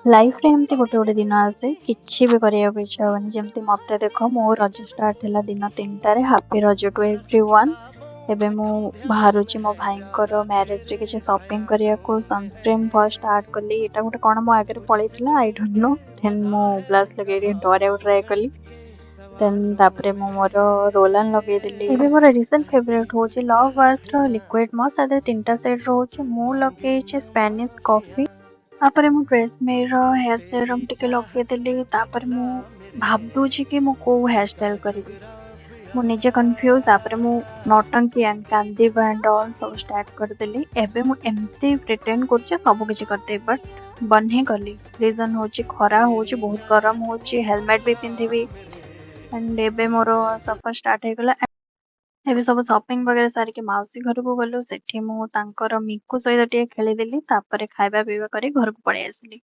ଲାଇଫ୍ରେ ଏମିତି ଗୋଟେ ଗୋଟେ ଦିନ ଆସେ, କିଛି ବି କରିବାକୁ ଇଚ୍ଛା ହବନି। ଯେମିତି ମୋତେ ଦେଖ, ମୋ ରଜ ଷ୍ଟାର୍ଟ ହେଲା ଦିନ 3ଟାରେ। Happy Raja to everyone. ଏବେ ମୁଁ ବାହାରୁଛି ମୋ ଭାଇଙ୍କର ମ୍ୟାରେଜରେ କିଛି ସପିଂ କରିବାକୁ। ସନସ୍କ୍ରିନ୍ ଫାର୍ଷ୍ଟ ଷ୍ଟାର୍ଟ କଲି। ଏଇଟା ଗୋଟେ କ'ଣ ମୋ ଆଗରେ ପଳେଇଥିଲା, I don't know. ଦେନ୍ ମୁଁ ଗ୍ଲାସ୍ ଲଗେଇ ଡରିବାକୁ ଟ୍ରାଏ କଲି। ଦେନ୍ ତାପରେ ମୁଁ ମୋର ରୋଲାନ୍ ଲଗେଇଦେଲି। ଏବେ ମୋର ରିସେଣ୍ଟ ଫେଭରେଟ୍ ହେଉଛି ଲଭ୍ ଆର୍ଥର ଲିକ୍ୱିଡ୍ ମସ୍କ। ତା ଦେହରେ ତିନିଟା ସେଡ୍ ରହୁଛି। ମୁଁ ଲଗେଇଛି ସ୍ପାନିଶ କଫି। ତାପରେ ମୁଁ ଟ୍ରେସମେର ହେୟାର ସେରମ୍ ଟିକେ ଲଗେଇଦେଲି। ତାପରେ ମୁଁ ଭାବୁଛି କି ମୁଁ କୋଉ ହେୟାର ଷ୍ଟାଇଲ୍ କରିବି, ମୁଁ ନିଜେ କନଫ୍ୟୁଜ୍। ତାପରେ ମୁଁ ନଟଙ୍କି ଆଣ୍ଡ କାନ୍ଦିବା ଆଣ୍ଡ ଅଲ୍ ସବୁ ଷ୍ଟାର୍ଟ କରିଦେଲି। ଏବେ ମୁଁ ଏମିତି ପ୍ରିଟେଣ୍ଡ କରୁଛି ସବୁ କିଛି କରିଦେବି, ବଟ୍ ବନ୍ଦ ହିଁ କଲି। ରିଜନ୍ ହେଉଛି ଖରା ହେଉଛି, ବହୁତ ଗରମ ହେଉଛି, ହେଲମେଟ୍ ବି ପିନ୍ଧିବି। ଆଣ୍ଡ ଏବେ ମୋର ସଫର ଷ୍ଟାର୍ଟ ହେଇଗଲା। ଏବେ ସବୁ ସପିଂ ବଗେରା ସାରିକି ମାଉସୀ ଘରକୁ ଗଲୁ। ସେଠି ମୁଁ ତାଙ୍କର ମିକୁ ସହିତ ଟିକେ ଖେଳିଦେଲି। ତାପରେ ଖାଇବା ପିଇବା କରି ଘରକୁ ପଳେଇ ଆସିଲି।